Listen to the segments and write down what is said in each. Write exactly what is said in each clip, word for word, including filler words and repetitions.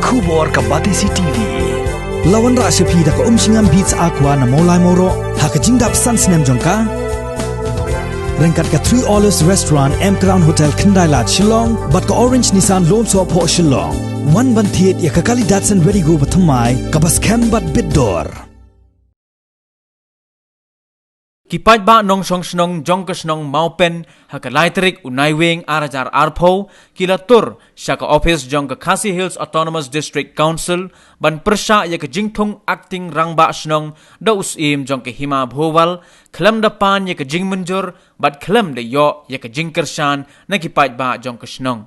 Khubor ka Batesi T V. La wanrah sha phi da ka Umshngam Beats Aqua na Mawlai Mawroh ha ka jingdap san snem jong ka. Ryngkat ka Three Olives Restaurant, M Crown Hotel, Khyndai Lad, Shillong, bad ka Orange Nissan Lumsohphoh, Shillong. Wan ban thied ïa ka kali Datsun Redi-GO bathymmai kaba skhem bad bit dor. Ki paidbah nongshong shnong jong ka shnong Mawpen ha ka lai tarik u Naiwieng ar hajar arphew ki la tur sha ka ophis jong ka Khasi Hills Autonomous District Council ban pyrshah ïa ka jingthung acting rangbah shnong da u Syiem jong ka Hima Bhowal, khlem da pan ïa ka jingmynjur bad khlem da ïoh ïa ka jingkyrshan na ki paidbah jong ka shnong.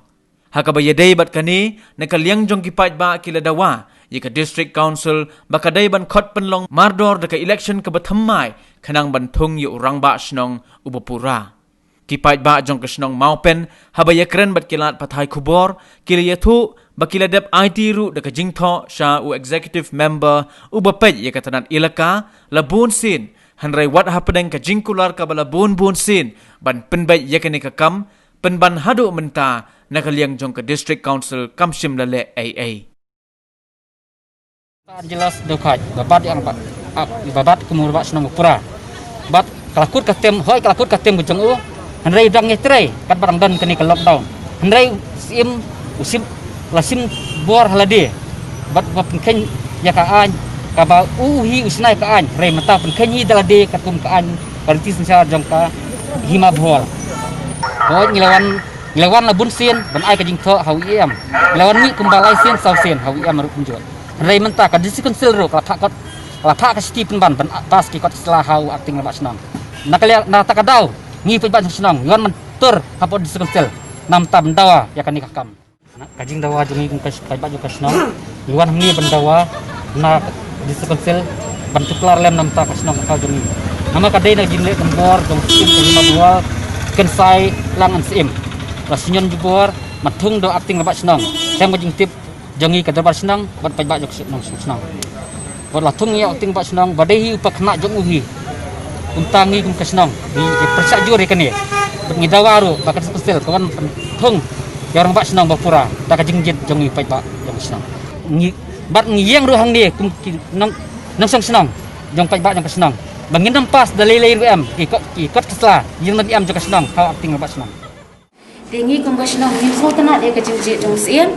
Ha kaba ïadei bad kane, na ka liang jong ki paidbah ki la dawa ïa ka District Council ba ka dei ban khot pynlong mardor da ka election kaba thymmai khnang ban thung ïa u rangbah shnong uba pura. Ki paidbah jong ka shnong Mawpen haba ïakren bad ki lad pathai khubor ki la ïathuh ba ki la dep aiti ruh da ka jingthoh sha u executive member uba peit ïa ka tnat elaka la bun sien, hynrei wat hapdeng ka jingkular kaba la bun bun sien ban pynbeit ïa kane ka kam, pynban haduh mynta na ka liang jong ka District Council kam shym la leh ei ei. Angelos Dewkhait, ba bat ïa ba, ah, ba bat kum u rangbah shnong u pura. Bad ka la kut ka tem, hoi ka la kut ka tem ka jong u. Hynrei dang ïatrei katba dang don kane ka lockdown. Hynrei u Syiem, u Syiem la shim bor ha lade. Bad ba pynkheiñ ïa ka aiñ kaba u hi u shna ïa ka aiñ. Hynrei mynta pynkheiñ hi da lade katkum ka aiñ ka riti synshar jong ka Hima Bhowal. Hoi ngi la wan Ngi la wan la bun sien ban ai ka jingthoh ha u E M. Ngi la wan mih kumba lai sien saw sien ha u E M ruh kumjuh. Hynrei mynta ka District Council ruh ka la phah kot, ka la phah ka shithi pynban ban pass ki kot ki sla ha u acting rangbah shnong. Na ka liang na kata ka daw ngi paidbah jong ka shnong ngi wan ban tur hapoh District Council na bynta ban dawa ïa kane ka kam. Ka jingdawa jong ngi kum ka paidbah jong ka shnong, ngi wan hangne ban dawa na District Council ban tuklar lem na bynta ka shnong ka jong ngi. Namar ka dei na ka jingleh jong bor jong shisien ka jingdawa, kynsai lang yn Syiem. La sñion jubor ban thung da u acting rangbah shnong. Shem ka jingtip jong ngi ka dorbar shnong bad paidbah jong ka shnong, shnong, shnong. Bad la thung ïa u acting rangbah shnong ba dei hi u pakhynnah jong u hi. Kumta ngi kum ka shnong ngi pyrshah jur ïa kane. Bad ngi dawa ruh ba ka District Council ka wan thung ïa u rangbah shnong ba pura da ka jingjied jong ngi paidbah jong ka shnong. Ngi bad ngi ïeng ruh hangne kum ki nong, nongshong shnong jong paidbah jong ka shnong ba ngin ym pass da lei lei ruh em ki kot, ki kot ki sla ïeng don em jong ka shnong ha u acting rangbah shnong. Te ngi kum ka shnong ngim sngewtynnat ïa ka jingjied jong u Syiem.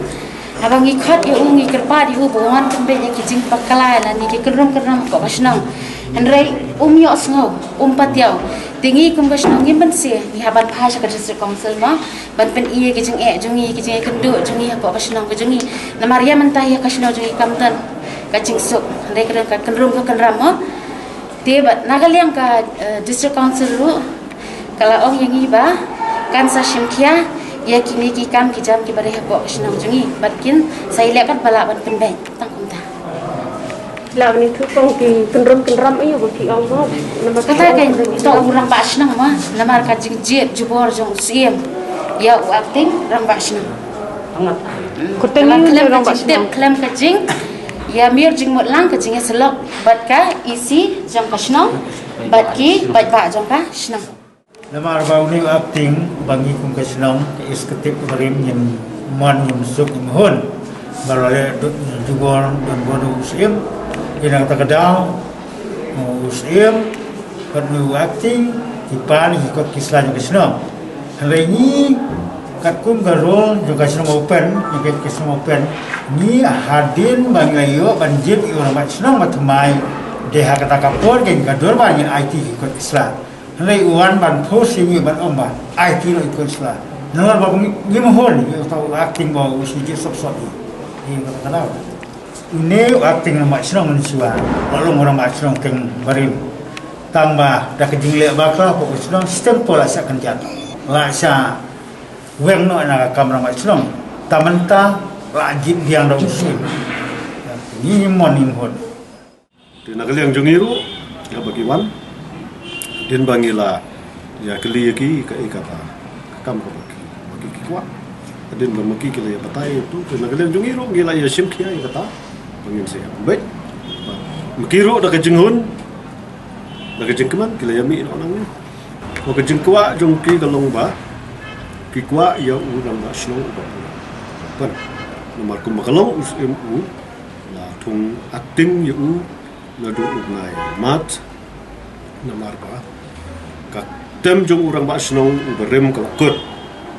Haba ngi khot ïa u ngi kyrpad ïa u ba u wan pynbeit ïa ki jingpakla lane ki kynrum kynram hapoh ka shnong. Hynrei um ïohsngew, um patiaw. Te ngi kum ka shnong ngim banse, ngi hap ban phai sha ka District Council mo ban pyni ïa ki jingeh jong ngi, ki jingeh kynduh jong ngi hapoh ka shnong ka jong ngi. Namar ïa mynta ïa ka shnong jong ngi kam don ka jingsuk. Hynrei ka don ka kynrum ka kynram mo. Te bad na ka liang ka, eh, District Council ruh ka la ong ïa ngi ba kan sa shim khia ïa kine ki kam ki jam kiba dei hapoh ka shnong jong ngi bad kin sa ïaleh katba lah ban pynbeit tang kumta. La ban ïathuh kong ki kynrum kynram ïa ba ki ong mo. Namar kata ka ong to u rangbah shnong mo namar ka jingjied jubor jong u Syiem ïa u acting rangbah shnong. Kuteng ïa u rangbah shnong. Khlem ka jing ïa mir jingmut lang ka jingïasyllok bad ka E C jong ka shnong bad ki paidbah jong ka shnong. Namar ba une u acting ba ngi kum ka shnong ka executive barim ngin mon ngin suk ngin hun. Ba la leh jubor don bor u Syiem. Ïa na kata ka daw u Syiem bad une u acting ki pan ki kot ki sla jong ka shnong. Hynrei ngi katkum ka rule jong ka shnong Mawpen, jong ka shnong Mawpen, ngi hadien ba ngi la ïoh ban jied ïa u rangbah shnong ba thymmai. Dei ha kata ka por kein ka dur ba ngin aiti ki kot ki sla. Hynrei u wan ban force ïa ngi ban ong ba aiti noh ïa ki kot ki sla. Namar ba ngi, ngim hun ïa uta u acting ba u shu jied sop sop ïa. Ïa kata ka daw. Une u acting rangbah shnong mynshuwa, la long rangbah shnong teng barim. Tang ba da ka jingleh bakla hapoh ka shnong, shiteng por la shah kynjat. La shah weng noh na ka kam rangbah shnong. Te mynta la jied biang da u Syiem. Ngi ngim mon ngim hun. Te na ka liang jong ngi ruh, haba ki wan, hadien ba ngi la ïa kylli ïa ki, ka, ïa kata ka kam kaba ki, ba ki, ki kwah. Hadien ba ma ki ki la ïa batai ïa utu, te na ka liang jong ngi ruh ngi la ïa shim khia ïa kata ba ngin sa ïa pynbeit. Ma ki ruh da ka jinghun, da ka jingkmen ki la ïa mih noh nangne. Ba ka jingkwah jong ki ka long ba ki kwah ïa u rangbah shnong uba pura. Pyn. Namar kumba ka long u Syiem u la thung acting ïa u naduh u bnai March. Namar ba ka tem jong u rangbah shnong uba rim ka la kut.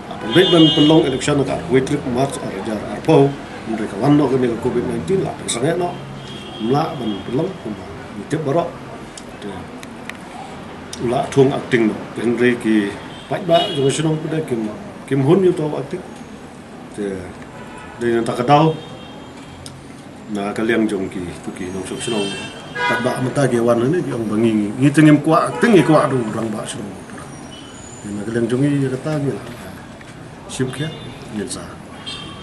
La pynbeit ban pynlong election ha ka arphew wei tarik March ar hajar arphew. Hynrei ka wan noh kane ka covid nineteen la pynsangeh noh. Ym lah ban pynlong kumba ngi tip baroh. Te u la thung acting noh. Hynrei ki paidbah jong ka shnong pat de kim, kim hun ïa uto u acting. Te dei na kata ka daw na ka liang jong kito ki nongshong shnong, paidbah mynta ki wan hangne ki ong ba ngi, ngi te ngim kwah acting, ngi kwah da u rangbah shnong. Te na ka liang jong ngi ïa kata ngi la shim khia, ngin sa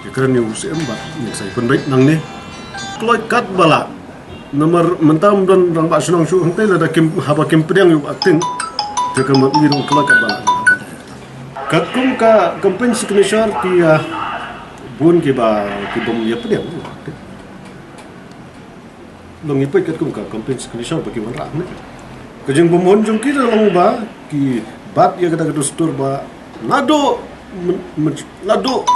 ïakren ïa u Syiem bad ngin sa ïa pynbeit nangne. Kloi katba lah. Namar mynta ym don rangbah shnong shuh hangtei, lada kim, haba kim pdiang ïa u acting, te ka mut ngi ruh kloi katba lah. Katkum ka campaign signature ki, ah, bun kiba, ki bym ïa pdiang. Long ïa peit katkum ka campaign signature ba ki wanrah ne. Ka jingbymhun jong ki la long ba ki bat ïa kata ka dustur ba naduh men-, men-, naduh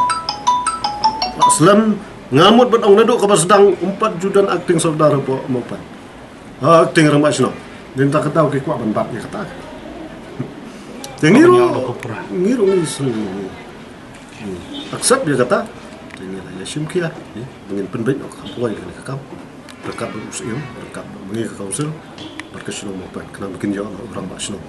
slem, nga mut ban ong naduh kaba sdang ym pat ju don acting sordar hapoh Mawpat. Ha, acting rangbah shnong. Te na kata ka daw ki kwah ban bat ïa kata. Te ngi ruh, ngi ruh ngi sngewsih accept ïa kata. Te ngi la ïa shim khia, eh, ba ngin pynbeit noh ka kloi kane ka kam. Ryngkat bad u Syiem, ryngkat bad ma ngi ka council, bad ka shnong Mawpat, khnang ba kin ïoh noh u rangbah shnong.